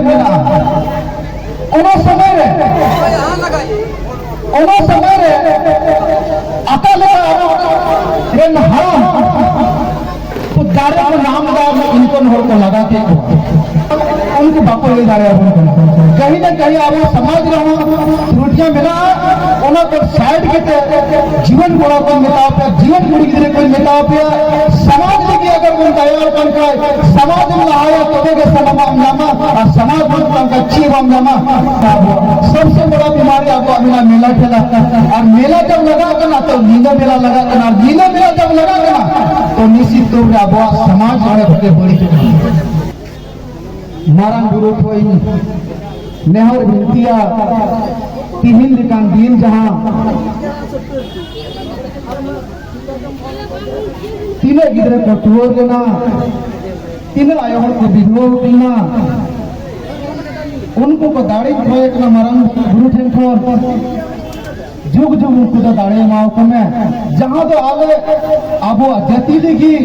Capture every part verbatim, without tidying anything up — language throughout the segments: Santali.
ᱢᱮᱱᱟᱜᱼᱟ᱾ ᱚᱱᱟ ᱥᱚᱢᱚᱭ ᱨᱮ, ᱚᱱᱟ ᱥᱚᱢᱚᱭ ᱨᱮ ᱚᱠᱟ ᱞᱮᱠᱟ ᱟᱵᱚ ᱨᱮᱱ ᱦᱟᱲᱟᱢ ᱠᱚ ᱫᱟᱨᱮ ᱠᱚ ᱧᱟᱢ ᱮᱫᱟ, ᱤᱱᱠᱟᱹᱱ ᱦᱚᱲ ᱠᱚ ᱞᱟᱜᱟ ᱠᱮᱫ ᱠᱚᱣᱟ᱾ ᱩᱱᱠᱩ ᱵᱟᱠᱚ ᱞᱟᱹᱭ ᱫᱟᱲᱮᱭᱟᱵᱚᱱ ᱠᱟᱱᱟ᱾ ᱠᱟᱹᱦᱤ ᱱᱟ ᱠᱟᱹᱦᱤ ᱟᱵᱚ ᱥᱚᱢᱟᱡᱽ ᱨᱮᱦᱚᱸ ᱛᱨᱩᱴᱤᱭᱟᱸ ᱢᱮᱱᱟᱜᱼᱟ᱾ ᱚᱱᱟ ᱠᱚ ᱥᱟᱭᱤᱰ ᱠᱟᱛᱮ ᱡᱩᱣᱟᱹᱱ ᱠᱚᱲᱟ ᱠᱚᱧ ᱢᱮᱛᱟ ᱯᱮᱭᱟ, ᱡᱩᱣᱟᱹᱱ ᱠᱩᱲᱤ ᱜᱤᱫᱽᱨᱟᱹ ᱠᱚᱧ ᱢᱮᱛᱟ ᱯᱮᱭᱟ, ᱥᱚᱢᱟᱡᱽ ᱞᱟᱹᱜᱤᱫ ᱟᱜᱟᱨ ᱵᱚᱱ ᱫᱟᱭᱟᱣ ᱠᱟᱱ ᱠᱷᱟᱡ, ᱥᱚᱢᱟᱡᱽ ᱮᱢ ᱞᱟᱦᱟᱭᱟ, ᱛᱚᱵᱮ ᱜᱮ ᱥᱟᱱᱟᱢᱟᱜ ᱮᱢ ᱧᱟᱢᱟ᱾ ᱟᱨ ᱥᱚᱢᱟᱡᱽ ᱵᱟᱝ ᱠᱷᱟᱱ ᱪᱮᱫ ᱵᱟᱢ ᱧᱟᱢᱟ? ᱟᱵᱚ ᱥᱚᱵᱥᱮ ᱵᱚᱲᱟ ᱵᱤᱢᱟᱨᱤ ᱟᱵᱚᱣᱟᱜ ᱢᱮᱱᱟᱜᱼᱟ ᱢᱮᱞᱟ ᱴᱷᱮᱞᱟ᱾ ᱟᱨ ᱢᱮᱞᱟ ᱡᱟᱵ ᱞᱟᱜᱟᱜ ᱠᱟᱱᱟ, ᱛᱚ ᱧᱤᱫᱟᱹ ᱢᱮᱞᱟ ᱞᱟᱜᱟᱜ ᱠᱟᱱᱟ, ᱟᱨ ᱧᱤᱫᱟᱹ ᱢᱮᱞᱟ ᱡᱟᱵ ᱞᱟᱜᱟᱜ ᱠᱟᱱᱟ, ᱛᱚ ᱱᱤᱥᱪᱤᱛ ᱛᱚᱨ ᱨᱮ ᱟᱵᱚᱣᱟᱜ ᱥᱚᱢᱟᱡᱽ ᱚᱸᱰᱮ ᱠᱷᱚᱱ ᱵᱟᱹᱲᱤᱡᱚᱜ ᱠᱟᱱᱟ᱾ ᱢᱟᱨᱟᱝ ᱵᱩᱨᱩ ᱴᱷᱮᱱ ᱱᱮᱦᱚᱨ ᱵᱤᱱᱛᱤᱭᱟ, ᱛᱤᱦᱤᱧ ᱞᱮᱠᱟᱱ ᱫᱤᱱ ᱡᱟᱦᱟᱸ ᱛᱤᱱᱟᱹᱜ ᱜᱤᱫᱽᱨᱟᱹ ᱠᱚ ᱴᱩᱣᱟᱹᱨ ᱞᱮᱱᱟ, ᱛᱤᱱᱟᱹᱜ ᱟᱭᱳ ᱦᱚᱲ ᱠᱚ ᱵᱤᱫᱷᱣᱟᱹ ᱞᱮᱱᱟ, ᱩᱱᱠᱩ ᱠᱚ ᱫᱟᱲᱮᱧ ᱠᱷᱚᱭ ᱠᱟᱱᱟ ᱢᱟᱨᱟᱝ ᱵᱩᱨᱩ ᱴᱷᱮᱱ ᱠᱷᱚᱱ, ᱡᱩᱜᱽ ᱡᱩᱜᱽ ᱩᱱᱠᱩ ᱫᱚ ᱫᱟᱲᱮ ᱮᱢᱟᱣ ᱠᱚ ᱢᱮ, ᱡᱟᱦᱟᱸ ᱫᱚ ᱟᱞᱮ ᱟᱵᱚᱣᱟᱜ ᱡᱟᱹᱛᱤ ᱞᱟᱹᱜᱤᱫ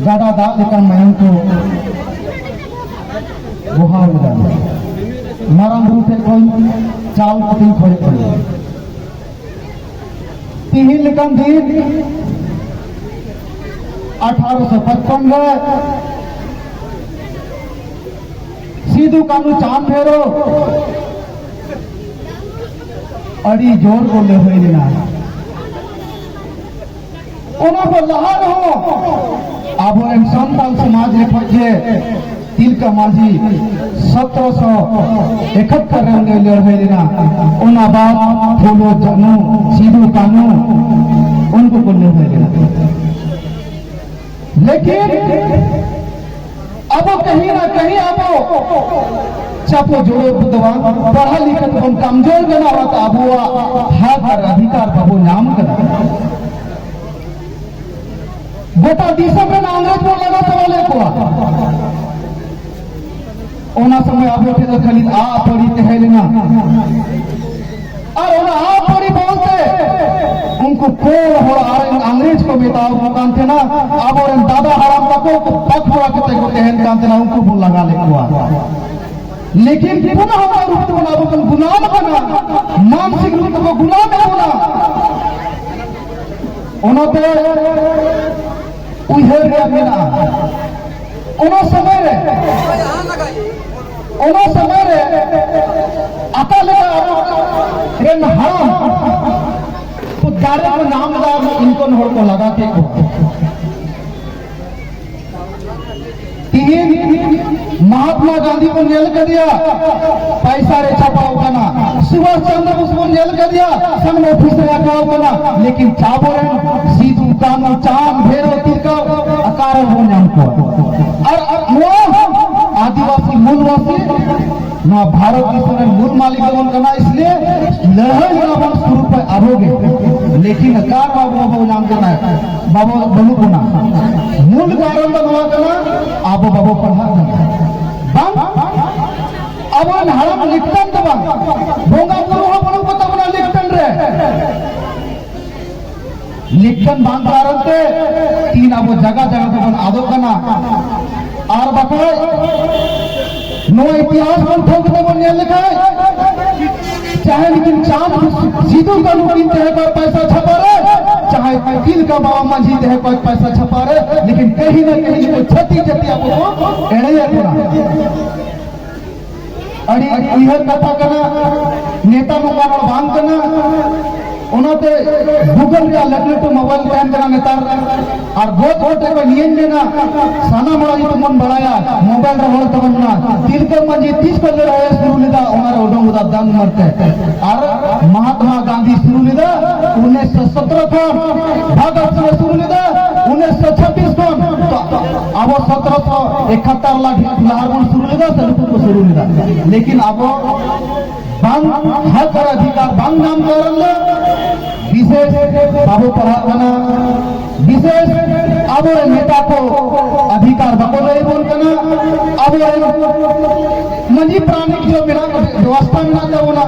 ᱜᱟᱰᱟ ᱫᱟᱜ ᱞᱮᱠᱟ ᱢᱟᱭᱟᱢ ᱠᱚ ᱵᱚᱦᱟᱣ ᱞᱮᱫᱟ᱾ ᱢᱟᱨᱟᱝ ᱵᱩᱨᱩ ᱴᱷᱮᱱ ᱠᱷᱚᱱ ᱪᱟᱞ ᱠᱟᱛᱮᱧ ᱠᱷᱚᱡᱚᱜ ᱠᱟᱱᱟ᱾ ᱛᱤᱦᱤᱧ ᱞᱮᱠᱟᱱ ᱫᱤᱱ ᱟᱴᱷᱟᱨᱚᱥᱚ ᱯᱟᱸᱪᱯᱟᱱᱱᱚ ᱨᱮ ᱥᱤᱫᱩ ᱠᱟᱹᱱᱦᱩ ᱪᱟᱸᱫ ᱵᱷᱟᱭᱨᱳ ᱟᱹᱰᱤ ᱡᱳᱨ ᱠᱚ ᱞᱟᱹᱲᱦᱟᱹᱭ ᱞᱮᱱᱟ᱾ ᱚᱱᱟ ᱠᱚ ᱞᱟᱦᱟ ᱨᱮᱦᱚᱸ ᱟᱵᱚᱨᱮᱱ ᱥᱟᱱᱛᱟᱲ ᱥᱚᱢᱟᱡᱽ ᱨᱮ ᱠᱷᱚᱱ ᱜᱮ ᱛᱤᱞᱠᱟᱹ ᱢᱟᱹᱡᱷᱤ ᱥᱚᱛᱨᱚᱥᱚ ᱮᱠᱟᱛᱛᱚᱨ ᱨᱮ ᱩᱱᱤ ᱞᱟᱹᱲᱦᱟᱹᱭ ᱞᱮᱱᱟ᱾ ᱚᱱᱟ ᱵᱟᱫ ᱯᱷᱩᱞᱳ ᱡᱷᱟᱱᱳ, ᱥᱤᱫᱩ ᱠᱟᱹᱱᱦᱩ, ᱩᱱᱠᱩ ᱠᱚ ᱞᱟᱹᱲᱦᱟᱹᱭ ᱞᱮᱱᱟ᱾ ᱞᱮᱠᱤᱱ ᱟᱵᱚ ᱠᱟᱹᱦᱤ ᱱᱟ ᱠᱟᱹᱦᱤ ᱟᱵᱚ ᱪᱟᱯᱚ ᱡᱚᱲᱚ ᱫᱚ ᱵᱟᱝ, ᱯᱟᱲᱦᱟᱣ ᱞᱮᱠᱷᱟᱱ ᱵᱚᱱ ᱠᱟᱢᱡᱳᱨ ᱠᱟᱱᱟ, ᱚᱱᱟᱛᱮ ᱟᱵᱚᱣᱟᱜ ᱦᱚᱠ ᱟᱨ ᱚᱫᱷᱤᱠᱟᱨ ᱵᱟᱵᱚ ᱧᱟᱢ ᱠᱟᱱᱟ᱾ ᱜᱚᱴᱟ ᱫᱤᱥᱚᱢ ᱨᱮᱱ ᱤᱝᱨᱮᱡᱽ ᱵᱚᱱ ᱞᱟᱜᱟ ᱪᱟᱵᱟ ᱞᱮᱫ ᱠᱚᱣᱟ᱾ ᱚᱱᱟ ᱥᱚᱢᱚᱭ ᱟᱵᱚ ᱴᱷᱮᱱ ᱫᱚ ᱠᱷᱟᱹᱞᱤ ᱟᱜ ᱯᱟᱹᱲᱤ ᱛᱟᱦᱮᱸ ᱞᱮᱱᱟ᱾ ᱟᱨ ᱚᱱᱟ ᱟᱜ ᱯᱟᱹᱲᱤ ᱵᱚᱞᱛᱮ ᱩᱱᱠᱩ ᱠᱚ ᱦᱚᱲ ᱟᱨ ᱤᱝᱨᱮᱡᱽ ᱠᱚ ᱢᱮᱛᱟᱣ ᱠᱚ ᱠᱟᱱ ᱛᱟᱦᱮᱱᱟ, ᱟᱵᱚᱨᱮᱱ ᱫᱟᱫᱟ ᱦᱟᱲᱟᱢ ᱛᱟᱠᱚ ᱯᱟᱠᱷᱣᱟ ᱠᱟᱛᱮ ᱠᱚ ᱛᱟᱦᱮᱱ ᱠᱟᱱ ᱛᱟᱦᱮᱱᱟ, ᱩᱱᱠᱩ ᱵᱚᱱ ᱞᱟᱜᱟ ᱞᱮᱫ ᱠᱚᱣᱟ᱾ ᱞᱮᱠᱤᱱ ᱯᱩᱱᱟᱹ ᱦᱚᱸ ᱨᱩᱯ ᱛᱮᱵᱚᱱ ᱟᱵᱚ ᱵᱚᱱ ᱜᱩᱞᱟᱢ ᱟᱠᱟᱱᱟ, ᱢᱟᱱᱥᱤᱠ ᱨᱩᱯ ᱛᱮᱵᱚ ᱜᱩᱞᱟᱢ ᱮᱫ ᱵᱚᱱᱟ᱾ ᱚᱱᱟᱛᱮ ᱩᱭᱦᱟᱹᱨ ᱨᱮᱭᱟᱜ ᱢᱮᱱᱟᱜᱼᱟ, ᱚᱱᱟ ᱥᱚᱢᱚᱭ ᱨᱮ, ᱚᱱᱟ ᱥᱚᱢᱚᱭ ᱨᱮ ᱚᱠᱟ ᱞᱮᱠᱟ ᱟᱵᱚ ᱨᱮᱱ ᱦᱟᱲᱟᱢ ᱠᱚ ᱫᱟᱲᱮ ᱠᱚ ᱧᱟᱢ ᱮᱫᱟ, ᱤᱱᱠᱟᱹᱱ ᱦᱚᱲ ᱠᱚ ᱞᱟᱜᱟ ᱠᱮᱫ ᱠᱚᱣᱟ᱾ ᱛᱤᱦᱤᱧ ᱢᱚᱦᱟᱛᱢᱟ ᱜᱟᱱᱫᱷᱤ ᱵᱚᱱ ᱧᱮᱞ ᱠᱟᱫᱮᱭᱟ, ᱯᱟᱭᱥᱟ ᱨᱮ ᱪᱷᱟᱯᱟᱣ ᱠᱟᱱᱟ᱾ ᱥᱩᱵᱷᱟᱥ ᱪᱚᱱᱫᱨᱚ ᱵᱳᱥ ᱵᱚᱱ ᱧᱮᱞ ᱠᱟᱫᱮᱭᱟ, ᱥᱟᱱ ᱚᱯᱷᱤᱥ ᱨᱮ ᱟᱸᱠᱟᱣ ᱠᱟᱱᱟ᱾ ᱞᱮᱠᱤᱱ ᱟᱵᱚᱨᱮᱱ ᱥᱤᱫᱩ, ᱠᱟᱹᱱᱦᱩ, ᱪᱟᱸᱫᱽ, ᱵᱷᱮᱨᱚ, ᱛᱤᱞᱠᱟ ᱚᱠᱟᱨᱮ ᱵᱚᱱ ᱧᱟᱢ ᱠᱚᱣᱟ? ᱟᱨ, ᱟᱨ ᱱᱚᱣᱟ ᱟᱹᱫᱤᱵᱟᱹᱥᱤ ᱢᱩᱞᱣᱟᱥᱤ ᱱᱚᱣᱟ ᱵᱷᱟᱨᱚᱛ ᱫᱤᱥᱚᱢ ᱨᱮᱱ ᱢᱩᱞ ᱢᱟᱹᱞᱤᱠ ᱫᱚᱵᱚᱱ ᱠᱟᱱᱟ, ᱤᱥᱞᱤᱭᱮ ᱞᱟᱹᱲᱦᱟᱹᱭ ᱞᱮᱱᱟ ᱵᱚᱱ ᱥᱩᱨᱩ ᱠᱷᱚᱱ ᱟᱵᱚ ᱜᱮ᱾ ᱞᱮᱠᱤᱱ ᱚᱠᱟ ᱨᱮ ᱵᱟᱵᱚ ᱧᱟᱢ ᱠᱟᱱᱟ, ᱵᱟᱵᱚ, ᱵᱟᱹᱱᱩᱜ ᱵᱚᱱᱟ᱾ ᱢᱩᱞ ᱠᱟᱨᱚᱱ ᱫᱚ ᱱᱚᱣᱟ ᱠᱟᱱᱟ, ᱟᱵᱚ ᱵᱟᱵᱚ ᱯᱟᱲᱦᱟᱜ ᱠᱟᱱᱟ᱾ ᱵᱟᱝ, ᱟᱵᱚᱨᱮᱱ ᱦᱟᱲᱟᱢ ᱞᱮᱠᱟᱱ ᱫᱚ ᱵᱟᱝ, ᱵᱚᱸᱜᱟ ᱵᱩᱨᱩ ᱦᱚᱸ ᱵᱟᱹᱱᱩᱜ ᱠᱚ ᱛᱟᱵᱚᱱᱟ ᱞᱮᱠᱟᱱ ᱨᱮ᱾ ᱞᱮᱠᱷᱟᱱ ᱵᱟᱝ ᱠᱟᱨᱚᱱ ᱛᱮ ᱛᱤᱦᱤᱧ ᱟᱵᱚ ᱡᱟᱭᱜᱟ ᱡᱟᱭᱜᱟ ᱛᱮᱵᱚᱱ ᱟᱫᱚᱜ ᱠᱟᱱᱟ᱾ ᱟᱨ ᱵᱟᱠᱷᱟᱡ ᱱᱚᱣᱟ ᱤᱛᱤᱦᱟᱥ ᱵᱚᱱ ᱴᱷᱟᱹᱣᱠᱟᱹ ᱛᱮᱵᱚᱱ ᱧᱮᱞ ᱞᱮᱠᱷᱟᱡ, ᱪᱟᱦᱮ ᱱᱩᱠᱤᱱ ᱪᱟᱸᱫ ᱥᱤᱫᱩ ᱠᱟᱹᱱᱦᱩ ᱠᱤᱱ ᱛᱟᱦᱮᱸ ᱠᱚᱜ ᱯᱟᱭᱥᱟ ᱪᱷᱟᱯᱟ ᱨᱮ, ᱪᱟᱦᱮ ᱛᱤᱞᱠᱟ ᱵᱟᱵᱟ ᱢᱟᱹᱡᱷᱤ ᱛᱟᱦᱮᱸ ᱠᱚᱜ ᱯᱟᱭᱥᱟ ᱪᱷᱟᱯᱟ ᱨᱮ, ᱞᱮᱠᱤᱱ ᱠᱟᱹᱦᱤ ᱱᱟ ᱠᱟᱹᱦᱤ ᱱᱩᱠᱩ ᱪᱷᱟᱹᱛᱤᱠ ᱡᱟᱹᱛᱤ ᱟᱵᱚ ᱠᱚ ᱮᱲᱮᱭᱮᱫ ᱵᱚᱱᱟ᱾ ᱟᱹᱰᱤ ᱩᱭᱦᱟᱹᱨ ᱠᱟᱛᱷᱟ ᱠᱟᱱᱟ᱾ ᱱᱮᱛᱟ ᱱᱚᱝᱠᱟ ᱦᱚᱲ ᱵᱟᱝ ᱠᱟᱱᱟ᱾ ᱚᱱᱟᱛᱮ Google ᱨᱮᱭᱟᱜ ᱞᱟᱹᱴᱩ ᱞᱟᱹᱴᱩ ᱢᱳᱵᱟᱭᱤᱞ ᱛᱟᱦᱮᱱ ᱠᱟᱱᱟ ᱱᱮᱛᱟᱨ᱾ ᱟᱨ ᱜᱚᱡ ᱜᱚᱡ ᱛᱮᱠᱚ ᱱᱤᱭᱟᱹᱧ ᱢᱮᱱᱟ, ᱥᱟᱱᱟᱢ ᱦᱚᱲ ᱧᱩᱛᱩᱢ ᱵᱚᱱ ᱵᱟᱲᱟᱭᱟ, ᱢᱳᱵᱟᱭᱤᱞ ᱨᱮ ᱦᱚᱲ ᱛᱟᱵᱚᱱ ᱢᱮᱱᱟᱜᱼᱟ᱾ ᱛᱤᱞᱠᱟᱹ ᱢᱟᱹᱡᱷᱤ ᱛᱤᱥ ᱠᱚ ᱞᱟᱹᱲᱦᱟᱹᱭ ᱥᱩᱨᱩ ᱞᱮᱫᱟ, ᱚᱱᱟ ᱨᱮ ᱩᱰᱩᱝ ᱜᱚᱫᱟ ᱫᱟᱱ ᱢᱟᱨᱛᱮ᱾ ᱟᱨ ᱢᱚᱦᱟᱛᱢᱟ ᱜᱟᱱᱫᱷᱤ ᱥᱩᱨᱩ ᱞᱮᱫᱟ ᱩᱱᱤᱥᱥᱚ ᱥᱚᱛᱨᱚ ᱠᱷᱚᱱ, ᱵᱷᱚᱜᱚᱛ ᱥᱤᱝ ᱥᱩᱨᱩ ᱞᱮᱫᱟ ᱩᱱᱤᱥᱥᱚ ᱪᱷᱟᱵᱵᱤᱥ ᱠᱷᱚᱱ᱾ ᱛᱚ ᱟᱵᱚ ᱥᱚᱛᱨᱚ ᱥᱚ ᱮᱠᱟᱛᱛᱚᱨ ᱞᱟᱦᱟ ᱵᱚᱱ ᱥᱩᱨᱩ ᱞᱮᱫᱟ ᱥᱮ ᱱᱩᱠᱩ ᱠᱚ ᱥᱩᱨᱩ ᱞᱮᱫᱟ? ᱞᱮᱠᱤᱱ ᱟᱵᱚ ᱵᱟᱝ ᱦᱚᱠ ᱟᱨ ᱚᱫᱷᱤᱠᱟᱨ ᱵᱟᱝ ᱧᱟᱢ ᱠᱟᱨᱚᱱ ᱫᱚ ᱵᱤᱥᱮᱥ ᱵᱟᱵᱚ ᱯᱟᱲᱦᱟᱜ ᱠᱟᱱᱟ, ᱵᱤᱥᱮᱥ ᱟᱵᱚᱨᱮᱱ ᱱᱮᱛᱟ ᱠᱚ ᱚᱫᱷᱤᱠᱟᱨ ᱵᱟᱠᱚ ᱞᱟᱹᱭ ᱵᱚᱱ ᱠᱟᱱᱟ, ᱟᱵᱚᱨᱮᱱ ᱢᱟᱹᱡᱷᱤ ᱯᱟᱨᱟᱱᱤᱠ ᱡᱚ ᱢᱮᱱᱟᱜ, ᱵᱮᱵᱚᱥᱛᱷᱟ ᱢᱮᱱᱟᱜ ᱛᱟᱵᱚᱱᱟ,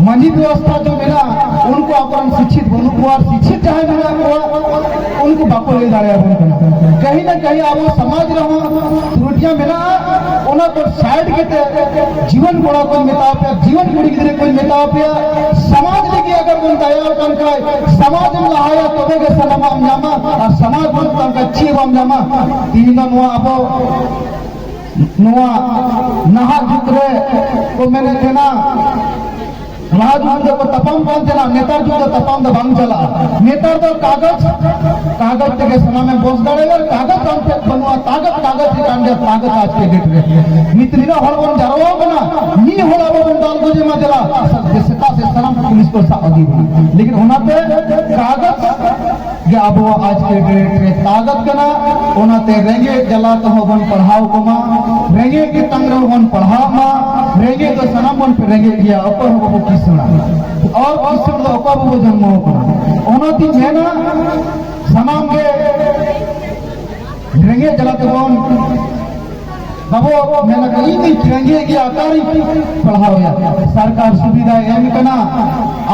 ᱢᱟᱹᱡᱷᱤ ᱵᱮᱵᱚᱥᱛᱷᱟ ᱡᱚ ᱢᱮᱱᱟᱜ, ᱩᱱᱠᱩ ᱟᱠᱚᱨᱮᱱ ᱥᱤᱪᱪᱷᱤᱛ ᱵᱟᱹᱱᱩᱜ ᱠᱚᱣᱟ, ᱥᱤᱪᱪᱷᱤᱛ ᱡᱟᱦᱟᱸᱭ ᱢᱮᱱᱟᱜ ᱠᱚᱣᱟ, ᱩᱱᱠᱩ ᱵᱟᱠᱚ ᱞᱟᱹᱭ ᱫᱟᱲᱮᱭᱟᱵᱚᱱ ᱠᱟᱱᱟ᱾ ᱠᱟᱹᱦᱤ ᱱᱟ ᱠᱟᱹᱦᱤ ᱟᱵᱚ ᱥᱚᱢᱟᱡᱽ ᱨᱮᱦᱚᱸ ᱛᱨᱩᱴᱤᱭᱟᱸ ᱢᱮᱱᱟᱜᱼᱟ, ᱚᱱᱟ ᱠᱚ ᱥᱟᱭᱤᱰ ᱠᱟᱛᱮ ᱡᱩᱣᱟᱹᱱ ᱠᱚᱲᱟ ᱠᱚᱧ ᱢᱮᱛᱟ ᱯᱮᱭᱟ, ᱡᱩᱣᱟᱹᱱ ᱠᱩᱲᱤ ᱜᱤᱫᱽᱨᱟᱹ ᱠᱚᱧ ᱢᱮᱛᱟ ᱯᱮᱭᱟ, ᱥᱚᱢᱟᱡᱽ ᱞᱟᱹᱜᱤᱫ ᱟᱜᱟᱨ ᱵᱚᱱ ᱫᱟᱭᱟᱣ ᱠᱟᱱ ᱠᱷᱟᱡ, ᱥᱚᱢᱟᱡᱽ ᱮᱢ ᱞᱟᱦᱟᱭᱟ, ᱛᱚᱵᱮ ᱜᱮ ᱥᱟᱱᱟᱢᱟᱜ ᱮᱢ ᱧᱟᱢᱟ, ᱟᱨ ᱥᱚᱢᱟᱡᱽ ᱵᱟᱹᱱᱩᱜ ᱛᱟᱢ ᱠᱷᱟᱡ ᱪᱮᱫ ᱵᱟᱢ ᱧᱟᱢᱟ᱾ ᱛᱮᱦᱮᱧ ᱫᱚ ᱱᱚᱣᱟ ᱟᱵᱚ ᱱᱚᱣᱟ ᱱᱟᱦᱟᱜ ᱡᱩᱜᱽ ᱨᱮ ᱠᱚ ᱢᱮᱱᱮᱫ ᱛᱟᱦᱮᱱᱟ, ᱞᱟᱦᱟ ᱡᱩᱜᱽ ᱨᱮᱫᱚ ᱠᱚ ᱛᱟᱯᱟᱢ ᱠᱟᱱ ᱛᱟᱦᱮᱱᱟ, ᱱᱮᱛᱟᱨ ᱡᱩᱜᱽ ᱫᱚ ᱛᱟᱯᱟᱢ ᱫᱚ ᱵᱟᱝ ᱪᱟᱞᱟᱜᱼᱟ᱾ ᱱᱮᱛᱟᱨ ᱫᱚ ᱠᱟᱜᱚᱡᱽ, ᱠᱟᱜᱚᱡᱽ ᱛᱮᱜᱮ ᱥᱟᱱᱟᱢᱮᱢ ᱵᱚᱥ ᱫᱟᱲᱮᱭᱟᱜᱼᱟ᱾ ᱠᱟᱜᱚᱡᱽ ᱟᱢ ᱴᱷᱮᱱ ᱵᱟᱹᱱᱩᱜᱼᱟ, ᱛᱟᱜᱚᱡᱽ, ᱠᱟᱜᱚᱡᱽ ᱪᱮᱛᱟᱱ ᱨᱮ ᱛᱟᱜᱚᱡᱽ ᱟᱡ ᱛᱮᱜᱮ ᱨᱮ᱾ ᱱᱤᱛ ᱱᱤᱱᱟᱹᱜ ᱦᱚᱲ ᱵᱚᱱ ᱡᱟᱨᱣᱟ ᱠᱟᱱᱟ, ᱢᱤᱫ ᱦᱚᱲ ᱟᱵᱚ ᱵᱚᱱ ᱫᱟᱞ ᱜᱚᱡᱮ ᱢᱟ ᱫᱮᱞᱟ, ᱥᱮᱛᱟᱜ ᱥᱮ ᱥᱟᱱᱟᱢ ᱯᱩᱞᱤᱥ ᱠᱚ ᱥᱟᱵ ᱤᱫᱤ ᱵᱚᱱᱟ᱾ ᱞᱮᱠᱤᱱ ᱚᱱᱟᱛᱮ ᱠᱟᱜᱚᱡᱽ ᱜᱮ ᱟᱵᱚᱣᱟᱜ ᱟᱡ ᱠᱮ ᱰᱮᱴ ᱨᱮ ᱛᱟᱠᱚᱛ ᱠᱟᱱᱟ᱾ ᱚᱱᱟᱛᱮ ᱨᱮᱸᱜᱮᱡ ᱡᱟᱞᱟ ᱛᱮᱦᱚᱸ ᱵᱚᱱ ᱯᱟᱲᱦᱟᱣ ᱠᱚᱢᱟ, ᱨᱮᱸᱜᱮᱡ ᱛᱮᱛᱟᱝ ᱨᱮᱦᱚᱸ ᱵᱚᱱ ᱯᱟᱲᱦᱟᱣ ᱢᱟ᱾ ᱨᱮᱸᱜᱮᱡ ᱫᱚ ᱥᱟᱱᱟᱢ ᱵᱚᱱ ᱨᱮᱸᱜᱮᱡ ᱜᱮᱭᱟ, ᱚᱠᱚᱭ ᱦᱚᱸ ᱵᱟᱵᱚ ᱠᱤᱥᱟᱹᱬᱟ᱾ ᱟᱨ ᱠᱤᱥᱟᱹᱬ ᱫᱚ ᱚᱠᱚᱭ ᱵᱟᱵᱚ ᱡᱚᱱᱢᱚ ᱟᱠᱟᱱᱟ᱾ ᱚᱱᱟᱛᱤᱧ ᱢᱮᱱᱟ, ᱥᱟᱱᱟᱢ ᱜᱮ ᱨᱮᱸᱜᱮᱡ ᱡᱟᱞᱟ ᱛᱮᱵᱚᱱ ᱵᱟᱵᱚ ᱢᱮᱱᱟ ᱠᱤ ᱤᱧ ᱫᱚᱧ ᱨᱮᱸᱜᱮᱡ ᱜᱮᱭᱟ, ᱚᱠᱟᱨᱤᱧ ᱯᱟᱲᱦᱟᱣᱮᱭᱟ? ᱥᱚᱨᱠᱟᱨ ᱥᱩᱵᱤᱫᱷᱟᱭ ᱮᱢ ᱠᱟᱱᱟ,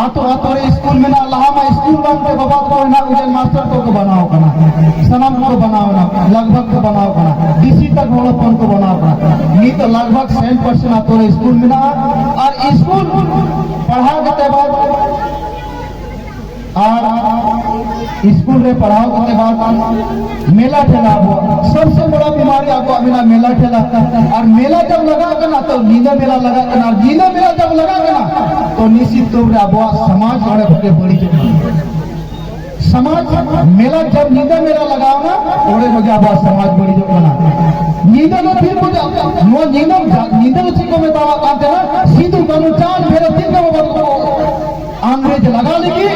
ᱟᱛᱳ ᱟᱛᱳ ᱨᱮ ᱥᱠᱩᱞ ᱢᱮᱱᱟᱜᱼᱟ᱾ ᱞᱟᱦᱟ ᱢᱟ ᱥᱠᱩᱞ ᱵᱟᱝᱛᱮ ᱵᱟᱵᱟ ᱛᱟᱠᱚ ᱦᱮᱱᱟᱜ ᱠᱚᱜᱮ, ᱢᱟᱥᱴᱟᱨ ᱠᱚᱠᱚ ᱵᱮᱱᱟᱣ ᱠᱟᱱᱟ, ᱥᱟᱱᱟᱢ ᱠᱚ ᱵᱮᱱᱟᱣ ᱮᱱᱟ, ᱞᱟᱜᱽ ᱵᱷᱟᱜᱽ ᱠᱚ ᱵᱮᱱᱟᱣ ᱠᱟᱱᱟ, ᱰᱤᱥᱤ ᱛᱟᱠ ᱦᱚᱲ ᱦᱚᱯᱚᱱ ᱠᱚ ᱵᱮᱱᱟᱣ ᱠᱟᱱᱟ᱾ ᱱᱤᱛ ᱫᱚ ᱞᱟᱜᱽ ᱵᱷᱟᱜᱽ ᱥᱟᱴ ᱯᱟᱨᱥᱮᱱᱴ ᱟᱛᱳ ᱨᱮ ᱥᱠᱩᱞ ᱢᱮᱱᱟᱜᱼᱟ᱾ ᱟᱨ ᱥᱠᱩᱞ ᱯᱟᱲᱦᱟᱣ ᱠᱟᱛᱮ ᱵᱟᱫ ᱟᱨ ᱥᱠᱩᱞ ᱨᱮ ᱯᱟᱲᱦᱟᱣ ᱠᱟᱛᱮ ᱵᱟᱫ ᱢᱮᱞᱟ ᱴᱷᱮᱞᱟ, ᱟᱵᱚᱣᱟᱜ ᱥᱚᱵᱥᱮ ᱵᱚᱲᱟ ᱵᱤᱢᱟᱨᱤ ᱟᱵᱚᱣᱟᱜ ᱢᱮᱱᱟᱜᱼᱟ ᱢᱮᱞᱟ ᱴᱷᱮᱞᱟ᱾ ᱟᱨ ᱢᱮᱞᱟ ᱡᱟᱵ ᱞᱟᱜᱟᱜ ᱠᱟᱱᱟ, ᱛᱚ ᱧᱤᱫᱟᱹ ᱢᱮᱞᱟ ᱞᱟᱜᱟᱜ ᱠᱟᱱᱟ, ᱟᱨ ᱧᱤᱫᱟᱹ ᱢᱮᱞᱟ ᱡᱟᱵ ᱞᱟᱜᱟᱜ ᱠᱟᱱᱟ, ᱛᱚ ᱱᱤᱥᱪᱤᱛ ᱛᱚᱨ ᱨᱮ ᱟᱵᱚᱣᱟᱜ ᱥᱚᱢᱟᱡᱽ ᱚᱸᱰᱮ ᱠᱷᱚᱱ ᱜᱮ ᱵᱟᱹᱲᱤᱡᱚᱜ ᱠᱟᱱᱟ᱾ ᱥᱚᱢᱟᱡᱽ ᱢᱮᱞᱟ ᱡᱟᱵ ᱧᱤᱫᱟᱹ ᱢᱮᱞᱟ ᱞᱟᱜᱟᱣᱱᱟ, ᱚᱸᱰᱮ ᱠᱷᱚᱱ ᱜᱮ ᱟᱵᱚᱣᱟᱜ ᱥᱚᱢᱟᱡᱽ ᱵᱟᱹᱲᱤᱡᱚᱜ ᱠᱟᱱᱟ᱾ ᱧᱤᱫᱟᱹ ᱫᱚ ᱛᱤᱱ ᱵᱟᱡᱮ, ᱱᱚᱣᱟ ᱧᱤᱫᱟᱹ, ᱧᱤᱫᱟᱹ ᱫᱚ ᱪᱮᱫ ᱠᱚ ᱢᱮᱛᱟᱣᱟᱜ ᱠᱟᱱ ᱛᱟᱦᱮᱱᱟ? ᱥᱤᱫᱩ ᱠᱟᱹᱱᱦᱩ ᱪᱟᱸᱫ ᱵᱷᱟᱭᱨᱚ ᱛᱤᱞᱠᱟᱹ ᱵᱟᱵᱟ ᱛᱟᱠᱚ ᱤᱝᱨᱮᱡᱽ ᱞᱟᱜᱟ ᱞᱟᱹᱜᱤᱫ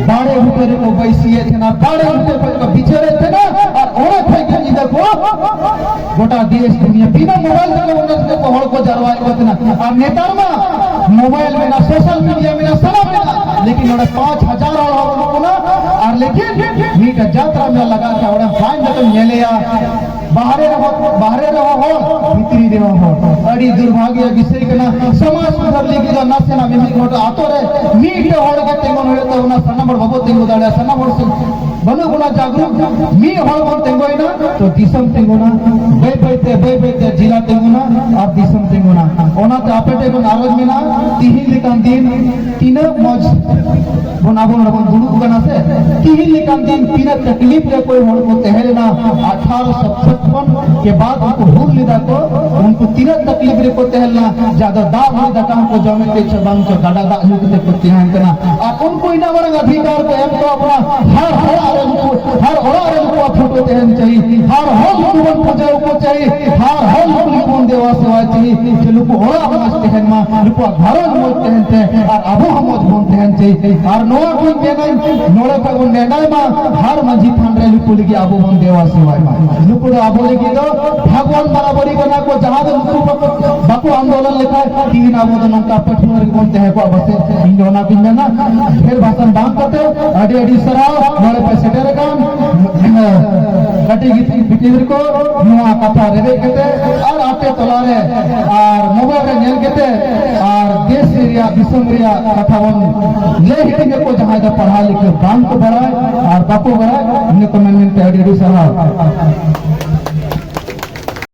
ᱫᱟᱲᱮ ᱵᱩᱴᱟᱹ ᱨᱮᱠᱚ ᱵᱟᱹᱭᱥᱤᱭᱮᱫ ᱛᱟᱦᱮᱱᱟ, ᱫᱟᱲᱮ ᱵᱩᱴᱟᱹ ᱠᱷᱚᱱ ᱠᱚ ᱵᱤᱪᱟᱹᱨᱮᱫ ᱛᱟᱦᱮᱱᱟ᱾ ᱟᱨ ᱚᱸᱰᱮ ᱠᱷᱚᱱ ᱜᱮ ᱧᱤᱫᱟᱹ ᱠᱚ ᱜᱚᱴᱟ ᱫᱮᱥ ᱫᱩᱱᱤᱭᱟᱹ ᱵᱤᱱᱟᱹ ᱢᱳᱵᱟᱭᱤᱞ ᱛᱮᱠᱚ ᱚᱸᱰᱮ ᱠᱚ ᱦᱚᱲ ᱠᱚ ᱡᱟᱨᱣᱟᱭᱮᱫ ᱠᱚ ᱛᱟᱦᱮᱱᱟ᱾ ᱟᱨ ᱱᱮᱛᱟᱨ ᱢᱟ ᱢᱳᱵᱟᱭᱤᱞ ᱢᱮᱱᱟᱜᱼᱟ, ᱥᱳᱥᱟᱞ ᱢᱤᱰᱤᱭᱟ ᱢᱮᱱᱟᱜᱼᱟ, ᱥᱟᱱᱟᱢ ᱢᱮᱱᱟᱜᱼᱟ, ᱞᱮᱠᱤᱱ ᱱᱚᱰᱮ ᱯᱟᱸᱪ ᱦᱟᱡᱟᱨ ᱦᱚᱲ ᱦᱚᱸ ᱵᱟᱹᱱᱩᱜ ᱵᱚᱱᱟ᱾ ᱟᱨ ᱞᱮᱠᱤᱱ ᱢᱤᱫᱴᱟᱝ ᱡᱟᱛᱨᱟ ᱢᱮᱞᱟ ᱞᱟᱜᱟᱜ ᱠᱷᱟᱱ ᱚᱸᱰᱮ ᱞᱟᱭᱤᱱ ᱠᱟᱛᱮᱢ ᱧᱮᱞᱮᱭᱟ, ᱵᱟᱦᱨᱮ ᱨᱮᱦᱚᱸ, ᱵᱟᱦᱨᱮ ᱨᱮᱦᱚᱸ ᱦᱚᱲ, ᱵᱷᱤᱛᱨᱤ ᱨᱮᱦᱚᱸ ᱦᱚᱲ᱾ ᱟᱹᱰᱤ ᱫᱩᱨᱵᱷᱟᱜᱽᱭᱚ ᱵᱤᱥᱚᱭ ᱠᱟᱱᱟ᱾ ᱥᱚᱢᱟᱡᱽ ᱥᱩᱫᱷᱟᱹᱨ ᱞᱟᱹᱜᱤᱫ ᱫᱚ ᱱᱟᱥᱮᱱᱟᱜ ᱢᱤᱢᱤᱫ ᱜᱚᱴᱟᱝ ᱟᱛᱳ ᱨᱮ ᱢᱤᱫᱴᱮᱱ ᱦᱚᱲ ᱜᱮ ᱛᱤᱸᱜᱩᱱ ᱦᱩᱭᱩᱜ ᱛᱟᱵᱚᱱᱟ᱾ ᱥᱟᱱᱟᱢ ᱦᱚᱲ ᱵᱟᱵᱚ ᱛᱤᱸᱜᱩ ᱫᱟᱲᱮᱭᱟᱜᱼᱟ᱾ ᱥᱟᱱᱟᱢ ᱦᱚᱲ ᱥᱮ ᱵᱟᱹᱱᱩᱜ ᱵᱚᱱᱟ ᱡᱟᱜᱽᱨᱩᱠ᱾ ᱢᱤᱫ ᱦᱚᱲ ᱵᱚᱱ ᱛᱤᱸᱜᱩᱭᱮᱱᱟ ᱛᱚ ᱫᱤᱥᱚᱢ ᱛᱤᱸᱜᱩᱱᱟ, ᱵᱟᱹᱭ ᱵᱟᱹᱭ ᱛᱮ, ᱵᱟᱹᱭ ᱵᱟᱹᱭ ᱛᱮ ᱡᱮᱞᱟ ᱛᱤᱸᱜᱩᱱᱟ ᱟᱨ ᱫᱤᱥᱚᱢ ᱛᱤᱸᱜᱩᱱᱟ᱾ ᱚᱱᱟᱛᱮ ᱟᱯᱮ ᱴᱷᱮᱱ ᱠᱷᱚᱱ ᱟᱨᱚᱡᱽ ᱢᱮᱱᱟᱜᱼᱟ, ᱛᱤᱦᱤᱧ ᱞᱮᱠᱟᱱ ᱫᱤᱱ ᱛᱤᱱᱟᱹᱜ ᱢᱚᱡᱽ ᱵᱚᱱ ᱟᱵᱚ ᱱᱚᱰᱮ ᱵᱚᱱ ᱫᱩᱲᱩᱵ ᱠᱟᱱᱟ ᱥᱮ, ᱛᱤᱦᱤᱧ ᱞᱮᱠᱟᱱ ᱫᱤᱱ ᱛᱤᱱᱟᱹᱜ ᱛᱟᱠᱞᱤᱯ ᱨᱮ ᱚᱠᱚᱭ ᱦᱚᱲ ᱠᱚ ᱛᱟᱦᱮᱸ ᱞᱮᱱᱟ ᱟᱴᱷᱟᱨᱚ ᱥᱟᱛᱥᱚᱴ ᱠᱷᱚᱱ ᱠᱮ ᱵᱟᱫ ᱩᱱᱠᱩ ᱦᱩᱞ ᱞᱮᱫᱟ ᱠᱚ, ᱩᱱᱠᱩ ᱛᱤᱱᱟᱹᱜ ᱛᱟᱠᱞᱤᱯ ᱨᱮᱠᱚ ᱛᱟᱦᱮᱸ ᱞᱮᱱᱟ, ᱡᱟᱦᱟᱸ ᱫᱚ ᱫᱟᱜ ᱢᱟᱹᱰᱤ ᱫᱟᱠᱟ ᱦᱚᱸᱠᱚ ᱡᱚᱢᱮᱫ ᱛᱮ ᱥᱮ ᱵᱟᱝ ᱪᱚ ᱜᱟᱰᱟ ᱫᱟᱜ ᱧᱩ ᱠᱟᱛᱮ ᱠᱚ ᱛᱟᱦᱮᱸ ᱠᱟᱱᱟ᱾ ᱟᱨ ᱩᱱᱠᱩ ᱤᱱᱟᱹᱜ ᱢᱟᱨᱟᱝ ᱚᱫᱷᱤᱠᱟᱨ ᱠᱚ ᱮᱢ ᱠᱟᱜ ᱵᱚᱱᱟ, ᱦᱟᱨ ᱚᱲᱟᱜ ᱨᱮ ᱱᱩᱠᱩ, ᱦᱟᱨ ᱚᱲᱟᱜ ᱨᱮ ᱱᱩᱠᱩᱣᱟᱜ ᱯᱷᱳᱴᱳ ᱛᱟᱦᱮᱱ ᱪᱟᱹᱦᱤ, ᱦᱟᱨ ᱦᱚᱲ ᱱᱩᱠᱩ ᱵᱚᱱ ᱯᱩᱡᱟᱹ ᱟᱠᱚ ᱪᱟᱹᱦᱤ, ᱦᱟᱨ ᱦᱚᱲ ᱱᱩᱠᱩ ᱵᱚᱱ ᱫᱮᱣᱟ ᱥᱮᱣᱟ ᱪᱟᱹᱦᱤ, ᱡᱮ ᱱᱩᱠᱩ ᱚᱲᱟᱜ ᱢᱚᱡᱽ ᱛᱟᱦᱮᱱ ᱢᱟ, ᱱᱩᱠᱩᱣᱟᱜ ᱜᱷᱟᱨᱚᱸᱡᱽ ᱢᱚᱡᱽ ᱛᱟᱦᱮᱱ ᱛᱮ, ᱟᱨ ᱟᱵᱚ ᱦᱚᱸ ᱢᱚᱡᱽ ᱵᱚᱱ ᱛᱟᱦᱮᱱ ᱪᱟᱹᱦᱤ᱾ ᱟᱨ ᱱᱚᱣᱟ ᱠᱚᱧ ᱢᱮᱱᱟᱹᱧ, ᱱᱚᱰᱮ ᱠᱷᱚᱱ ᱵᱚᱱ ᱱᱮᱰᱟᱭ ᱢᱟ, ᱦᱟᱨ ᱢᱟᱹᱡᱷᱤ ᱛᱷᱟᱱ ᱨᱮ ᱱᱩᱠᱩ ᱞᱟᱹᱜᱤᱫ ᱟᱵᱚ ᱵᱚᱱ ᱫᱮᱣᱟ ᱥᱮᱣᱟᱭ ᱢᱟ᱾ ᱱᱩᱠᱩ ᱫᱚ ᱟᱵᱚ ᱞᱟᱹᱜᱤᱫ ᱫᱚ ᱵᱷᱟᱜᱽᱣᱟᱱ ᱵᱟᱨᱟᱵᱟᱨᱤ ᱠᱟᱱᱟ ᱠᱚ, ᱡᱟᱦᱟᱸ ᱫᱚ ᱱᱩᱠᱩ ᱵᱟᱠᱚ, ᱵᱟᱠᱚ ᱟᱱᱫᱳᱞᱚᱱ ᱞᱮᱠᱷᱟᱱ ᱛᱤᱦᱤᱧ ᱟᱵᱚ ᱫᱚ ᱱᱚᱝᱠᱟ ᱯᱟᱹᱴᱷᱩᱣᱟᱹ ᱨᱮᱜᱮ ᱵᱚᱱ ᱛᱟᱦᱮᱸ ᱠᱚᱜᱼᱟ ᱯᱟᱥᱮᱡ᱾ ᱤᱧ ᱫᱚ ᱚᱱᱟ ᱜᱤᱧ ᱢᱮᱱᱟ, ᱰᱷᱮᱨ ᱵᱷᱟᱥᱚᱱ ᱵᱟᱝ ᱠᱟᱛᱮ ᱟᱹᱰᱤ ᱟᱹᱰᱤ ᱥᱟᱨᱦᱟᱣ ᱱᱚᱰᱮ ᱯᱮ ᱥᱮᱴᱮᱨ ᱟᱠᱟᱱ ᱠᱟᱹᱴᱤᱡ ᱜᱤᱫ-, ᱜᱤᱫᱽᱨᱟᱹ ᱠᱚ ᱱᱚᱣᱟ ᱠᱟᱛᱷᱟ ᱨᱮᱵᱮᱫ ᱠᱟᱛᱮ ᱟᱨ ᱟᱯᱮ ᱛᱟᱞᱟ ᱨᱮ ᱟᱨ ᱢᱳᱵᱟᱭᱤᱞ ᱨᱮ ᱧᱮᱞ ᱠᱟᱛᱮ ᱟᱨ ᱫᱮᱥ ᱨᱮᱭᱟᱜ ᱫᱤᱥᱚᱢ ᱨᱮᱭᱟᱜ ᱠᱟᱛᱷᱟ ᱵᱚᱱ ᱞᱟᱹᱭ ᱦᱟᱹᱴᱤᱧ ᱟᱠᱚ, ᱡᱟᱦᱟᱸᱭ ᱫᱚ ᱯᱟᱲᱦᱟᱣ ᱞᱤᱠᱷᱟᱹ ᱵᱟᱝ ᱠᱚ ᱵᱟᱲᱟᱭ ᱟᱨ ᱵᱟᱠᱚ ᱵᱟᱲᱟᱭ, ᱤᱱᱟᱹ ᱠᱚ ᱢᱮᱱ ᱢᱮᱱᱛᱮ ᱟᱹᱰᱤ ᱟᱹᱰᱤ ᱥᱟᱨᱦᱟᱣ᱾